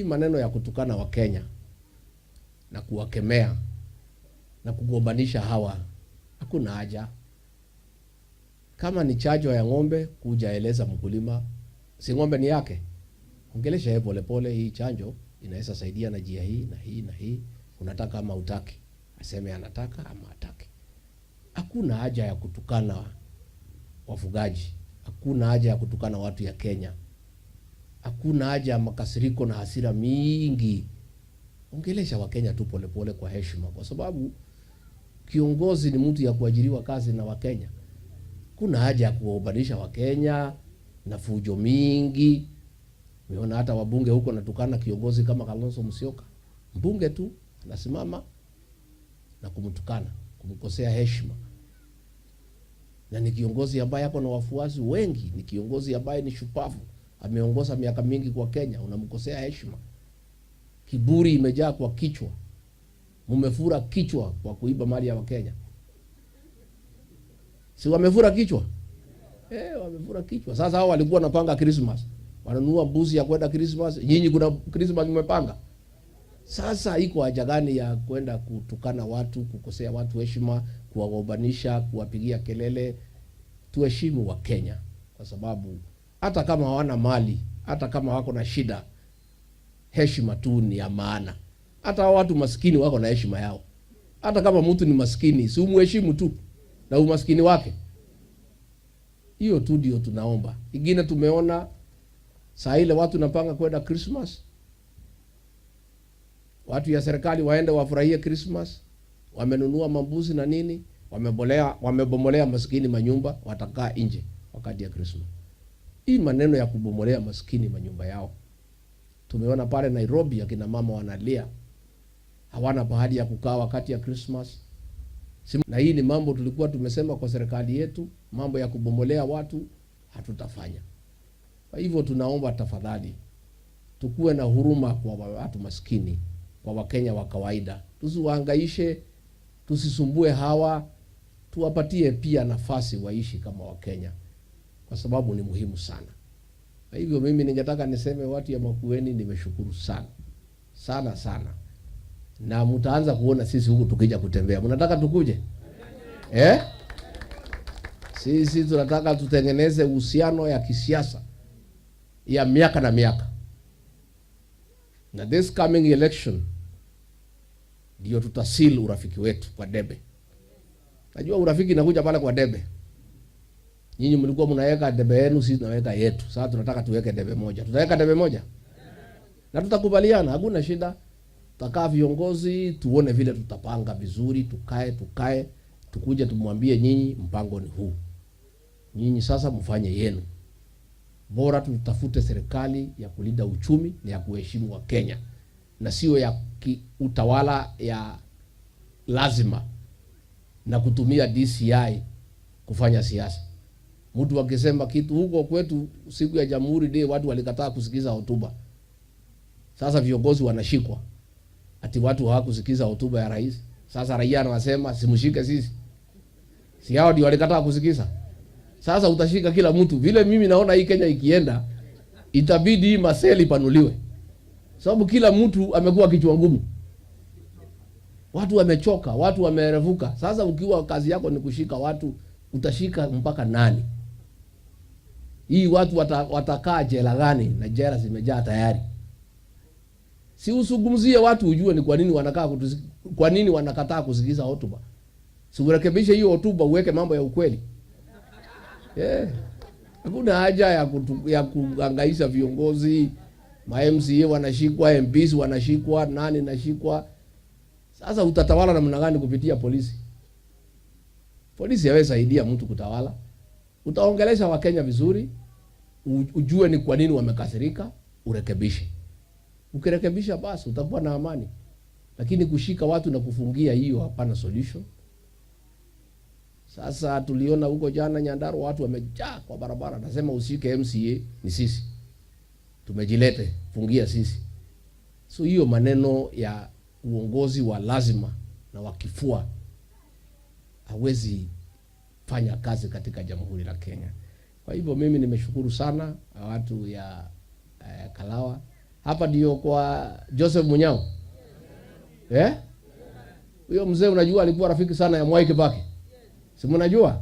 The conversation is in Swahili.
Hii maneno ya kutukana Wakenya na kuwakemea na kugombanisha hawa, hakuna haja. Kama ni chanjo ya ng'ombe, kuja eleza mkulima, si ng'ombe ni yake, ongelesha yeye polepole, hii chanjo inaweza saidia na njia hii na hii na hii, unataka ama hutaki? Aseme anataka ama hataki. Hakuna haja ya kutukana wafugaji, hakuna haja ya kutukana watu ya Kenya, hakuna haja ya makasiriko na hasira mingi. Ongelesha Wakenya tu polepole kwa heshima, kwa sababu kiongozi ni mtu ya kuajiriwa kazi na Wakenya. Kuna haja ya kuwaunganisha Wakenya na fujo mingi. Umeona hata wabunge huko natukana kiongozi kama Kalonzo Musyoka, mbunge tu anasimama na kumtukana, kumkosea heshima, na ni kiongozi ambaye ako na wafuasi wengi, ni kiongozi ambaye ni shupavu, ameongoza miaka mingi kwa Kenya, unamkosea heshima. Kiburi imejaa kwa kichwa, mumefura kichwa kwa kuiba mali ya Wakenya. Si wamefura kichwa? Eh, wamefura kichwa. Sasa hao walikuwa wanapanga Christmas, wananunua mbuzi ya kwenda Christmas. Nyinyi kuna Christmas mmepanga? Sasa iko haja gani ya kwenda kutukana watu, kukosea watu heshima, kuwagombanisha, kuwapigia kelele? Tuheshimu Wakenya kwa sababu hata kama hawana mali, hata kama wako na shida, heshima tu ni ya maana. Hata watu maskini wako na heshima yao. Hata kama mtu ni maskini, si umuheshimu tu na umaskini wake. Hiyo tu ndio tunaomba. Ingine tumeona saa ile watu napanga kwenda Christmas, watu ya serikali waende wafurahie Christmas, wamenunua mambuzi na nini, wamembolea, wamebomolea maskini manyumba, watakaa nje wakati ya Christmas. Hii maneno ya kubomolea maskini manyumba yao, tumeona pale Nairobi akina mama wanalia, hawana pahali ya kukaa wakati ya Christmas. Na hii ni mambo tulikuwa tumesema kwa serikali yetu, mambo ya kubomolea watu hatutafanya. Kwa hivyo tunaomba tafadhali, tukuwe na huruma kwa watu maskini, kwa Wakenya wa kawaida, tusiwahangaishe, tusisumbue hawa, tuwapatie pia nafasi waishi kama Wakenya, kwa sababu ni muhimu sana. Kwa hivyo mimi ningetaka niseme watu ya Makueni, nimeshukuru sana sana sana, na mtaanza kuona sisi huku tukija kutembea. Mnataka tukuje eh? Sisi tunataka tutengeneze uhusiano ya kisiasa ya miaka na miaka, na this coming election ndio tutaseal urafiki wetu kwa debe. Najua urafiki inakuja pale kwa debe. Nyinyi mlikuwa mnaweka debe yenu, sisi tunaweka yetu. Sasa tunataka tuweke debe moja. Tutaweka debe moja na tutakubaliana, hakuna shida. Tutakaa viongozi, tuone vile tutapanga vizuri, tukae tukuje tumwambie nyinyi, mpango ni huu, nyinyi sasa mfanye yenu. Bora tutafute serikali ya kulinda uchumi na ya kuheshimu Wakenya na sio ya utawala ya lazima na kutumia DCI kufanya siasa. Mtu akisema kitu huko kwetu siku ya Jamhuri Day watu walikataa kusikiza hotuba. Sasa viongozi wanashikwa ati watu hawakusikiza hotuba ya rais. Sasa raia anasema simshike sisi, si hao ndio walikataa kusikiza? Sasa utashika kila mtu. Vile mimi naona hii Kenya ikienda, itabidi hii maseli ipanuliwe, sababu kila mtu amekuwa kichwa ngumu. Watu wamechoka, watu wamerevuka. Sasa ukiwa kazi yako ni kushika watu, utashika mpaka nani? Hii watu watakaa jela gani? Na jela zimejaa tayari. Si usungumzie watu ujue ni kwa nini wanakaa kwa nini wanakataa kusikiza hotuba. Si urekebishe hiyo hotuba uweke mambo ya ukweli. Yeah. Hakuna haja ya kuhangaisha viongozi, ma MCA wanashikwa, MPs wanashikwa, nani nashikwa. Sasa utatawala namna gani kupitia polisi? Polisi hawezi saidia mtu kutawala. Utaongelesha Wakenya vizuri, ujue ni kwa nini wamekasirika, urekebishe. Ukirekebisha basi utakuwa na amani. Lakini kushika watu na kufungia, hiyo hapana solution. Sasa tuliona huko jana Nyandarua watu wamejaa kwa barabara, nasema usike MCA ni sisi. Tumejilete, fungia sisi. So hiyo maneno ya uongozi wa lazima na wa kifua hawezi fanya kazi katika Jamhuri la Kenya. Kwa hivyo mimi nimeshukuru sana watu ya Kalawa. Hapa ndio kwa Joseph Munyao, eh? Huyo mzee unajua alikuwa rafiki sana ya Mwai Kibaki, si mnajua?